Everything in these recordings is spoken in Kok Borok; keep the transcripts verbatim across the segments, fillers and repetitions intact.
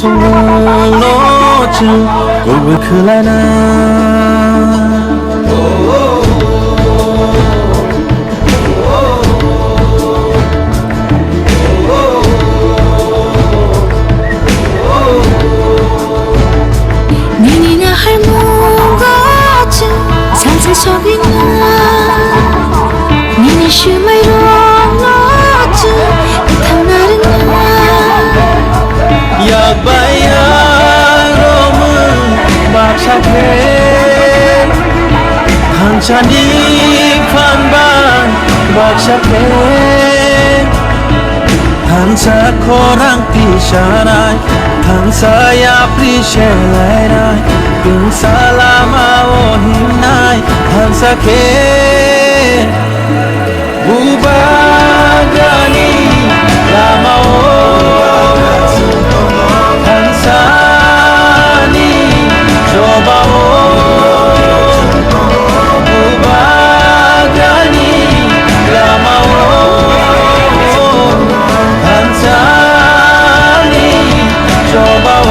Chwngno chwng kubui khwlaina. Nini naharmungo chwng salsa sogwina. Nini swmairokno chwng mwthangna rwngna. Yak bai yak romwi baksa khe, thansani phan bai baksa khe. Thansa khorang tisanai, thansa yapri selainai, tungsa lama o himnai, thansa khe. Bubagrani lama o, thansani choba o, Bubagrani lama o, thansani choba o.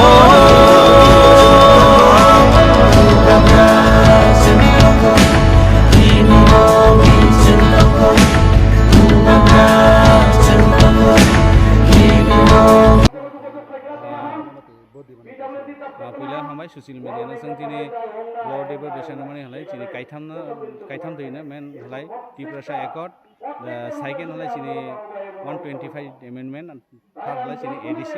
Ah, puila hambai social media no chwng tini Lord David Besa no mani halai chini kaitham no, kaitham twi no men halai Tiprasa Accord, ah, second halai chini one twenty-five amendment, third halai chini A D C,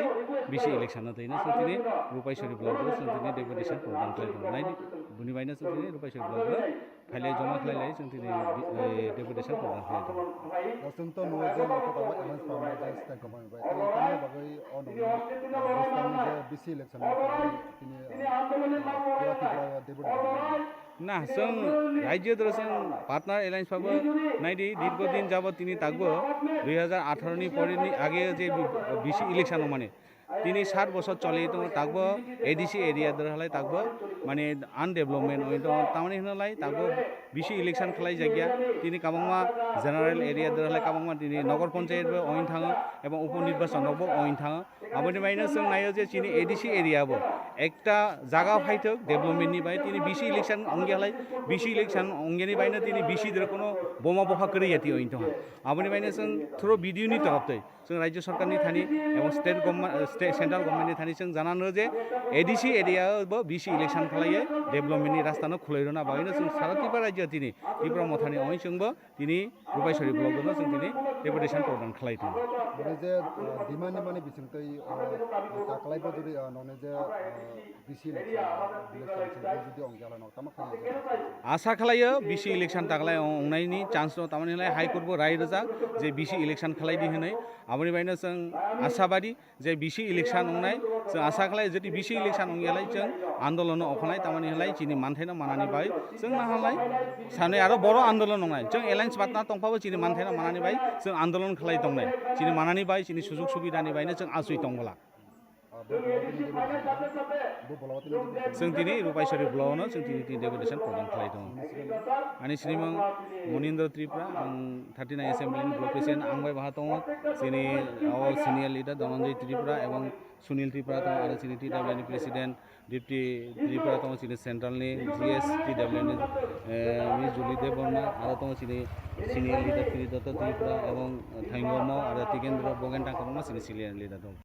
B C election no twi no chwng tini Rupaisori block o chwng tini deputation program khlai tongo. Nai di, buni bai no chwng tini Rupaisori block o Phailai joma khlailai chwng tini, eh, deputation program khlai tongo. Chwng to nugo je nokho tabuk alliance pharma je state government bai. Tei tamni bagwi o nokni, eh, bwskangni je B C election ni tini, eh, pura Tripura o deputation. Na, chwng raijyo dolo chwng partner alliance phabo naidi dirgo din jabot tini takbo dui hajar atharo ni pore ni age je B C election o mane. Tini sat bosor choli tongo, takbo A D C area dwr halai takbo, mane, undevelopment oi tongo, tamani hwnalai takbo B C election khlai jakya. Tini kwbangma general area dwr halai kwbangma tini nogor panchayat bo oi thango, ebong upo nirbachon rok bo oi thango. Aboni baino chwng naio je chini A D C area bo ekta jaga phaithok development ni bai, tini B C election ongya halai, B C election ongyani baino tini B C dwr kono boma bopha kwrwi ya twi oi tongha. Aboni baino chwng through B D O ni torop twi chwng Rajya Sarkar ni thani ebong state government, eh, state, central government ni thani chwng janano je A D C area bo B C election khlaiwi development ni rasta no khulai rwna bagwi no chwng sara Tripura Rajya tini Tipra Motha ni oi chwng bo tini Rupaisori block no chwng tini deputation program khlai tongo. Bini je, eh, demand ni mani bising twi, eh, taklai bo jodi, eh, nokni je, eh, B C election, village council bo jodi ongya halai no tamo khlai. Asa khlaio B C election taklai ong-, ongnaini chance no, tamani hwnlai High Court bo rai rwjak je B C election khlai di hwnwi. Aboni baino chwng asabadi je B C election ongnai, chwng asa khlai jodi B C election ongyalai chwng andolon no okhanai, tamani hwnlai chini manthaino manani bai chwng nahalai sanwi aro boro andolon ongnai. Chwng alliance partner tongphabo chini manthaino manani bai chwng andolon khlai tongnai. Chini manani bai, chini sujug subidani baino chwng aswi tongbola. Chwng tini Rupaisori block no chwng tini tini deputation program khlai tongo. Ani sinimung Munindra Tripura, ang thirty nine assembly ni block president, ang bai baha tongo chini o senior leader Dhananjay Tripura ebong Sunil Tripura tongo, aro chini T W ni president, Deputy Tripura tongo chini central ni G S T W ni, eh, mi Juli Debbarma, aro tongo chini senior leader Tridatta Tripura ebong Thaingormo, aro Tikendra Bogen tang kwbangma chini senior leader tongo.